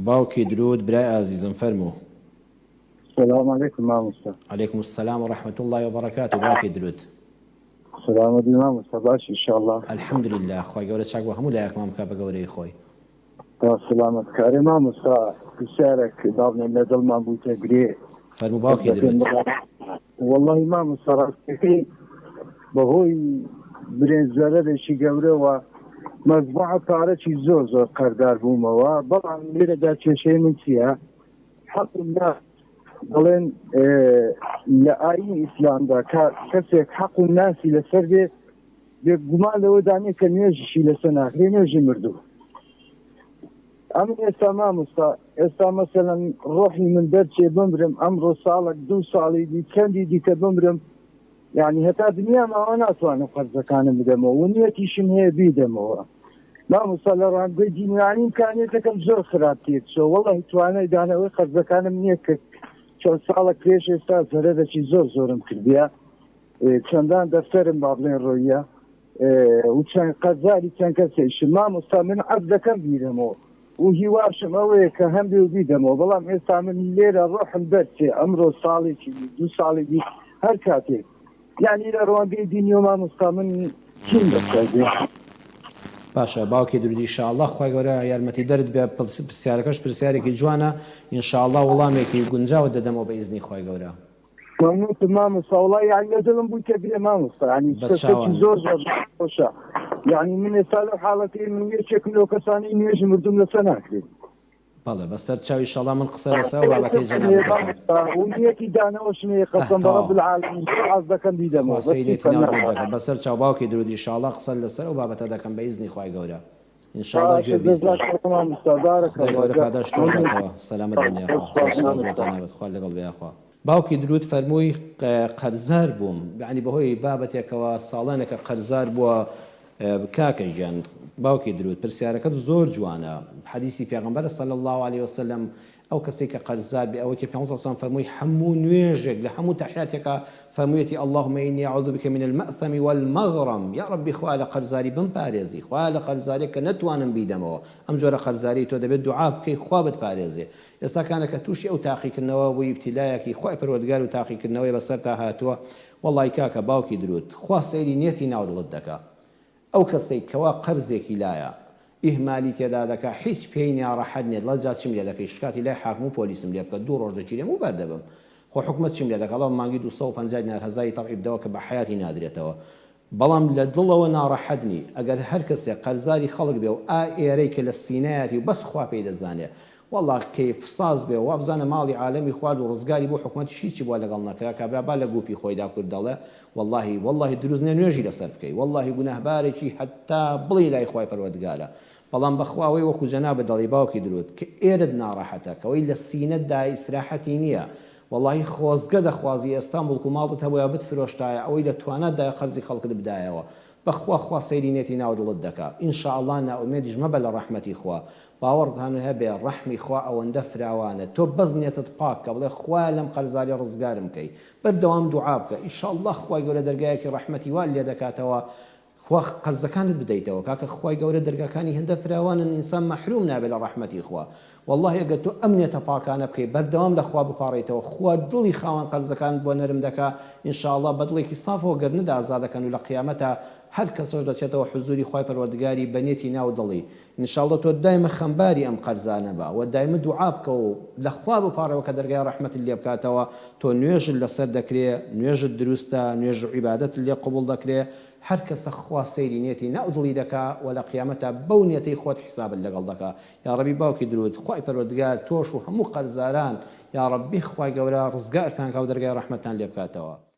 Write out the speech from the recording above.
باوکی درود برای ئازیزم فەرموو. سلام علیکم مامۆستا. علیکم السلام و رحمة اللە و بەرەکاته باوکی درود. سلامەت بی مامۆستا باشی ان شاءاللە. الحمدللە خوای گەورە چاک بۆ هەموو لایەکمان بکا بە گەورەیی خۆی. خوا سلامەت کارێ مامۆستا پرسیارێک دابنێن لە دڵمان بوویتە گرێ. فەرموو باوکی درود. وەڵاهی مامۆستا ڕاستەکەی بەهۆی برێن زەرەرێکی گەورەوە مەزبوعە پارەکی زۆر زۆر قەردار بوومەوە بەڵام لێرەدا کێشەی من چییە حەق الناس دەڵێن لە ئاینی ئیسلامدا کەسێک حەق و ناسی لەسەر بێ بێگومان لەوەدا نییە کە نوێژیشی لەسەر ناکرێ نوێژی مردوو ئەمن ئێستا مامۆستا ئێستا مەسەلەن ڕۆحی من دەرچێ بمرم ئەمڕۆ ساڵک دوو ساڵی دی چەندی دیکە بمرم یعنی هەتا دنیا ماوە ناتوانم قەرزەکانم بدەمەوە و نیەتیشم هەیە بیدەمەوە مامۆستا لە ڕانگەی دینیانی امکانیەتەکەم زۆر خراپ تێکچووە وەڵی توانای دانەوەی قەرزەکانم نییە کە چەند ساڵە پێش ئێستا زەرەرێکی زۆر زۆرم کردیە چەندان دەفتەرم با بڵێن ڕۆیە و چەند قەرزاری چەند کەسێکشم مامۆستا من عەرز دەکەم بیرەمەوە و هیواشم ئەوەیە کە هەمبێ و بیدەمەوە بەڵام ئێستا من لێرە ڕۆحم دەرچێ ئەمڕۆ ساڵێکی دی دوو ساڵی دی هەر کاتێک یعنی لە ڕوانگەی دینیەوە مامۆستا من چیم بەسەر دێ؟ باشە باوکی درود ان شاء اللە خوای گەورە یارمەتی دەرت بێ پرسیارەکەش پرسیارێکی جوانە ان شاء اللە وڵامێکی گونجاوت دەدەمەوە بە ئیزنی خوای گەورە. مەمنونتم مامۆستا وەڵا یانی لە دڵم بووی کە گرێ مامۆستا یانی بەچاوان. قسەکی زۆر زۆر خۆشە یانی من ئێستا لەو حاڵەتەی من یەکێکم لەو کەسانەی نوێژی مردوم لەسەر ناکرێت. بەڵێ بەسەر چاو ئیشەڵا من قسە لەسەر ئەو بابەتەی جەنابت دەکەم. و نیەتی دانەوەشم هەیە ئه قەسەم بەڕەب تەواو العالمین زۆر حەز دەکەم خوا بیدەمەوە بەس سەیرێتی چی بکەم ناو دڵت ناتوانم. دەکات بەسەر چاو باوکی درود ئیشاڵا قسە لەسەر ئەو بابەتە دەکەم بە ئیزنی خوای گەورە ان شاءاللە باشە گوێ بیست بم جزاک اللە مامۆستا بارک خودای اللە گەورە جا پاداشتی تۆش ممنون داتەوە سەلامەت بن یاخوا سپاس زۆر سوپاس بۆ مامۆستا. جەنابت خوا لەگەڵ بێ یاخوا. باوکی دروود فەرمووی قەرزار بووم یەعنی بەهۆی بابەتێکەوە ساڵانێکە قەرزار بووە کاکە گیان باوکی دروود پرسیارەکەت زۆر جوانە حەدیسی پێغەمبەرە صلی اللە علیە وسلم ئەو کەسەی کە قەرزار بێ ئەوەی کە پێغەمبەر صلی اللە علیە وسلم فەرمووی هەموو نوێژێک لە هەموو تەحیاتێکا فەرموویەتی اللهم انی اعوذ بک من المأثم والمغرم یا ربی خوایە لە قەرزاری بمپارێزی خوایە لە قەرزاریەک کە نەتوانم بیدەمەوە ئەم جۆرە قەرزاریەی تۆ دەبێت دوعا بکەی خوا بتپارێزێ ئێستا کانە کە توشی ئەو تاقیکردنەوە بووی ئیبتیلایەکی خوای پەروەردگار و تاقیکردنەوەی بەسەرتا هاتووە وەڵای کاکە باوکی دروود خوا سەیری نیەتی ناو دڵت دەکا ئەو کەسەی کەوا قەرزێکی لایە ئیهمالی تێدا دەکا هیچ پێی ناڕەحەت نیە دڵێ جا چیم لێ دەکەی شکاتی لای حاکم و پۆلیسم لێ بکە دوو ڕۆژ دەگیرێم و بەردەبم خۆ حکومەت چیم لێ دەکا ئەڵێ مانگی 250 دینار هەزاری تەبعی بدەوە کە بە حەیاتی نادرێتەوە بەڵام لە دڵەوە ناڕەحەت نی ئەگەر هەر کەسێک قەرزاری خەڵک بێ و ئا ئێرەی کە لە سینەیەتی و بەس خوا پێی دەزانێ وەڵا کەیف ساز بێ وابزانە ماڵی عالەمی خوارد و ڕزگاری بوو حکومەتیش هیچی بۆ لەگەڵ نەکرا کابرا با لە گوپی خۆیدا کورد دەڵێ وەڵاهی وەڵاهی دروست نیە نوێژی لەسەر بکەی وەڵاهی گوناهبارێکی هەتا بڵێی لای خوای پەروەردگارە بەڵام بەخوا ئەوەی وەکو جەنابت دەڵێی باوکی دروت کە ئێرەت ناڕەحەتە کەوەی لە سینەتدا ئیسراحەتی نیە وەڵاهی خۆزگە دەخوازی ئێستا موڵک و ماڵت هەبوایە بتفرۆشتایە ئەوەی لە تواناتدایە قەرزی خەڵکت بدایەوە بەخوا خوا سەیری نێتی ناو دڵت دەکا ان شاء اللە نائومێدیش مەبە لە ڕەحمەتی خوا باوەڕتان هەبێ ڕەحمی خوا ئەوەندە فراوانە تۆ بەس نێتت پاک کە بڵێ خوایە لەم قەرزاریە ڕزگارم کەی بەردەوام دوعا بکە ان شاء اللە خوای گەورە دەرگایەکی ڕەحمەتی وات لێ دەکاتەوە خوا قەرزەکانت بدەیتەوە کاکە خوای گەورە دەرگاکانی هێندە فراوانن ئینسان مەحروم نابێت لە ڕەحمەتی خوا وەڵاهی ئەگەر تۆ ئەم نێتە پاکانە بکەی بەردەوام لە خوا بپاڕێیتەوە خوا دڵی خاوەن قەرزەکانت بۆ نەرم دەکا ان شاء اللە بە دڵێکی سافەوە گەردنت ئازا دەکەن و لە قیامەتا هەر کەسەش دەچێتەوە حزوری خوای پەروەردگاری بە نێتی ناو دڵی ان شاء اللە تۆ دایمە خەمباری ئەم قەرزانە بە وە دایمە دوعا بکە و لە خوا بپاڕێوە کە دەرگای ڕەحمەتت لێ بکاتەوە تۆ نوێژت لەسەر دەکرێ نوێژت دروستە نوێژ و عیبادەتت لێ قبوڵ دەکرێ هەر کەسە خوا سەیری نێتی ناو دڵی دەکا وە لە قیامەتا بەو نێتەی خۆت حیسابت لەگەڵ دەکا یاڕەبی باوکی دروود خوای پەروەردگار تۆش و هەموو قەرزاران یاڕەبی خوای گەورە ڕزگارتان کا و دەرگای ڕەحمەتتان لێ بکاتەوە.